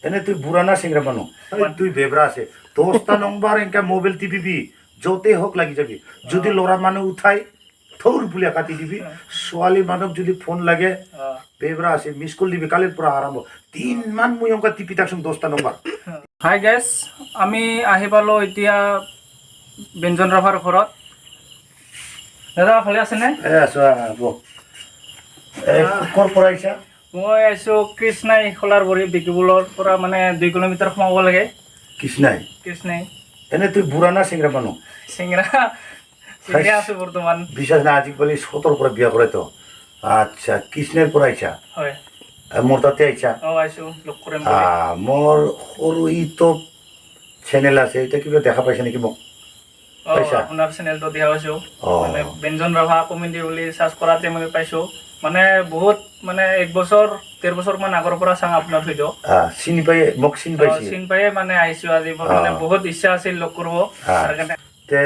এনে তুই বুঢ়া না চেংৰা মানুহ? এই তুই বেবৰা আছে। 10টা নম্বৰ এনেকা মোবাইল টিপিবি, য'তে হওক লাগি যাবি। যদি ল'ৰা মানুহ উঠাই থৌৰ বুলিয়া কাটি দিবি। ছোৱালী মানুহক যদি ফোন লাগে, বেবৰা আছে, মিছ কল দিবি। কালিৰ পৰা আৰম্ভ। 3 মান মই অংকা টিপি থাকচোন 10টা নম্বৰ। হাই গাইছ, আমি আহি পালোঁ এতিয়া ব্যঞ্জন ৰাভাৰ ঘৰত। দাদা, ভালে আছেনে? এ আছো। বহ। এই ক'ৰ পৰা আহিছা? মই আহিছোঁ কৃষ্ণাই খোলাৰবৰী বিকিবুলৰ পৰা, মানে 2 কিলোমিটাৰ সোমাব লাগে। কৃষ্ণাই? কৃষ্ণাই। এনে তুই বুঢ়া না চেংৰা মানুহ? চিংৰা চিংৰা আছোঁ বৰ্তমান। বিশ্বাস নাই, আজিকালি সতৰ পৰা বিয়া কৰে তো। আচ্ছা, কৃষ্ণাইৰ পৰা আহিছা? হয়। মোৰ তাতে আহিছা? অঁ, আহিছোঁ লগ কৰিম বুলি। মোৰ সৰু ইউটিউব চেনেল আছে। এতিয়া কিবা দেখা পাইছা নেকি মোক? পাইছা? আপোনাৰ চেনেলটো দেখা পাইছোঁ। অঁ। মানে ব্যঞ্জন ৰাভা কমেডি বুলি চাৰ্চ কৰাতে মই পাইছোঁ। মানে বহুত, মানে এক বছৰ 1.5 বছৰমান আগৰ পৰা চাওঁ আপোনাৰ ভিডিঅ'। চিনি পাই, মোক চিনি পাইছে? চিন পায়ে মানে আহিছোঁ আজি। মোৰ মানে বহুত ইচ্ছা আছিল লগ কৰিব, তাৰ কাৰণে। তে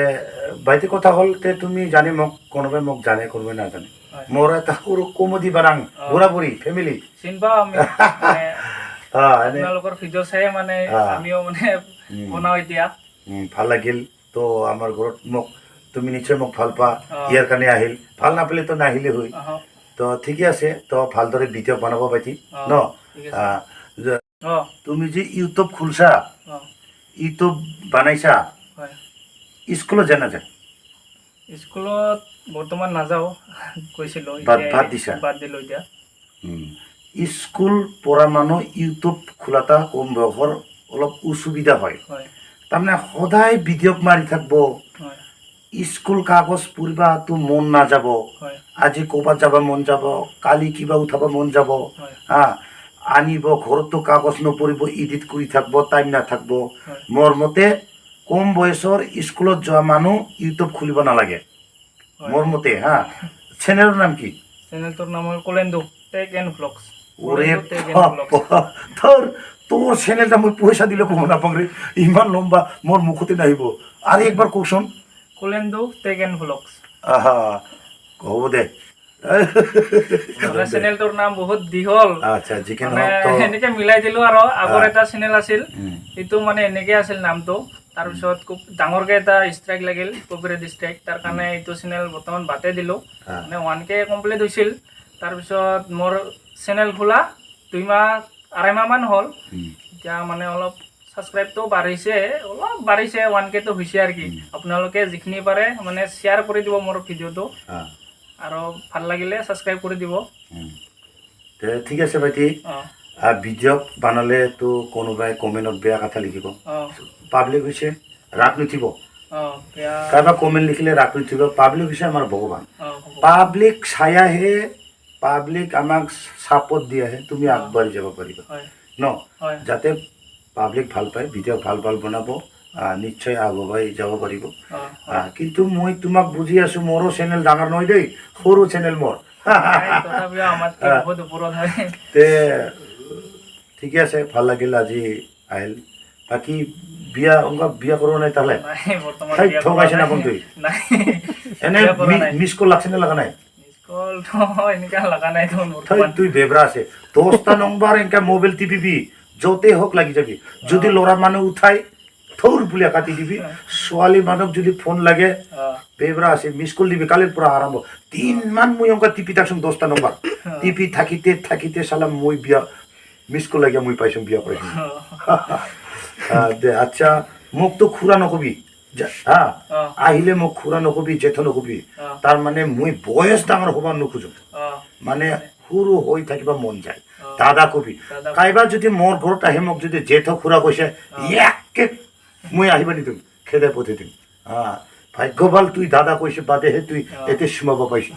ভাইটি, কথা হ'ল তে তুমি জানে মোক, কোনোবাই মোক জানে, কোনোবাই নাজানে। মোৰ এটা সৰু কমেডি বানাং, বুঢ়া বুঢ়ী ফেমিলি। চিন পাওঁ আমি মানে। এনে আপোনালোকৰ ভিডিঅ' চাই মানে আমিও মানে বনাওঁ এতিয়া। ভাল লাগিল তো আমাৰ ঘৰত মোক তুমি নিশ্চয় মোক ভাল পোৱা। ইয়াৰ কাৰণে আহিল। ভাল নাপালে তো নাহিলে হৈ। তো ঠিকে আছে, তো ভালদৰে ভিডিঅ' বনাব ভাইটি। ন? ঠিক আছে। তুমি যে ইউটিউব খুলছা, ইউটিউব বানাইছা, স্কুলত যায় নাযায়? স্কুলত বৰ্তমান নাযাওঁ, গৈছিলোঁ। বাদ দিছা? বাদ দিলোঁ এতিয়া। স্কুল পঢ়া মানুহ ইউটিউব খোলাটা কম বয়সৰ অলপ অসুবিধা হয়। তাৰমানে সদায় ভিডিঅ' মাৰি থাকিব, স্কুল কাগজ পঢ়িবাটো মন নাযাব। আজি ক'ৰবাত যাব মন যাব, কালি কিবা উঠাব মন যাব। হা, আনিব ঘৰতো কাগজ নপঢ়িব, এডিট কৰি থাকিব, টাইম নাথাকিব। মোৰ মতে কম বয়সৰ স্কুলত যোৱা মানুহ ইউটিউব খুলিব নালাগে। মোৰ মতে। হা, চেনেলৰ নাম কি? চেনেলটোৰ নাম হ'ল কলেন্দু টেক এণ্ড ভ্লগছ। ওৰে টেক এণ্ড ভ্লগছ। তোৰ চেনেলটা মই পইচা দিলে ক'ব নাপাওঁ ৰে। ইমান লম্বা মোৰ মুখতে নাহিব। আৰু একবাৰ কওকচোন। কলেন্দু টেক এণ্ড ভ্লগছ। আহা, হ'ব দে। মানে চেনেলটোৰ নাম বহুত দীঘল। আচ্ছা, যিকি মানে নহওক তো এনেকে মিলাই দিলো আৰু। আগৰ এটা চেনেল আছিল, সেইটো মানে এনেকে আছিল নামটো। তাৰপিছত খুব ডাঙৰকে এটা ষ্ট্ৰাইক লাগিল, কপিৰাইট ষ্ট্ৰাইক। তাৰ কাৰণে এইটো চেনেল বৰ্তমান বাদে দিলোঁ। মানে 1K complete হৈছিল। তাৰপিছত মোৰ চেনেল খোলা 2 মাহ 2.5 মাহমান হ'ল। এতিয়া মানে অলপ ছাবস্ক্ৰাইবটো বাঢ়িছে, অলপ বাঢ়িছে, 1Kটো হৈছে আৰু কি। আপোনালোকে যিখিনি পাৰে মানে শ্বেয়াৰ কৰি দিব মোৰ ভিডিঅ'টো আৰু ভাল লাগিলে ছাবস্ক্ৰাইব কৰি দিব। তে ঠিক আছে ভাইটি। ভিডিঅ' বনালেতো কোনোবাই কমেণ্টত বেয়া কথা লিখিব। পাব্লিক হৈছে, ৰাগ নুঠিব। অঁ, বেয়া। কাৰোবাৰ কমেণ্ট লিখিলে ৰাগ নুঠিব। পাব্লিক হৈছে আমাৰ ভগৱান। হ'ব। পাব্লিক চায়াহে, পাব্লিক আমাক ছাপৰ্ট দিয়াহে তুমি আগবাঢ়ি যাব পাৰিবা। ন? হয়। যাতে পাব্লিক ভাল পায়, ভিডিঅ' ভাল ভাল বনাব, নিশ্চয় আগুৱাই যাব পাৰিব। কিন্তু মই তোমাক বুজি আছোঁ। মোৰো চেনেল ডাঙৰ নহয় দেই, সৰু চেনেল মোৰ। নাই, তথাপিও আমাতকৈ বহুত ওপৰত হয়। তে ঠিকে আছে, ভাল লাগিল আজি আহিল। বাকী বিয়া অংকা বিয়া কৰোৱা নাই তাহলে? নাই, বৰ্তমান হেই, বিয়া কৰা ঠগাইছে না নাই। কোনটোই? নাই। এনে বিয়া কৰা নাই। মিছ কল লাগছে নে লগা নাই? মিছ কলটো এনেকা লগা নাই দেখোন থৈ বৰ্তমান। তুই বেবৰা আছে। 10টা নম্বৰ এনেকা মোবাইল টিপিবি, য'তে হওক লাগি যাবি। যদি ল'ৰা মানুহ উঠাই থৌৰ বুলিয়া কাটি দিবি। ছোৱালী মানুহক যদি ফোন লাগে, বেবৰা আছে, মিছ কল দিবি। কালিৰ পৰা আৰম্ভ। 3 মান মই অংকা টিপি থাকচোন, 10টা নম্বৰ টিপি থাকিতে থাকিতে চালা মই বিয়া মিছ কল লাগিয়া মই পাইছোঁ, বিয়া কৰাইছোঁ। দে, আচ্ছা, মোকতো খুৰা নকবি হা। আহিলে মোক খুৰা নকবি, জেঠ নকবি। তাৰ মানে মই বয়স ডাঙৰ হ'ব নোখোজো। মানে সৰু হৈ থাকিব মন যায়। দাদা কবি। দাদা। কাইবা যদি মোৰ ঘৰত আহি মোক যদি জেঠ খুৰা কৈছে, ইয়াকে মই আহিব নিদিম, খেদাই পঠাই দিম। ভাগ্য ভাল তুই দাদা কৈছে বাদেহে তুই এতিয়া সোমাব পাইছ।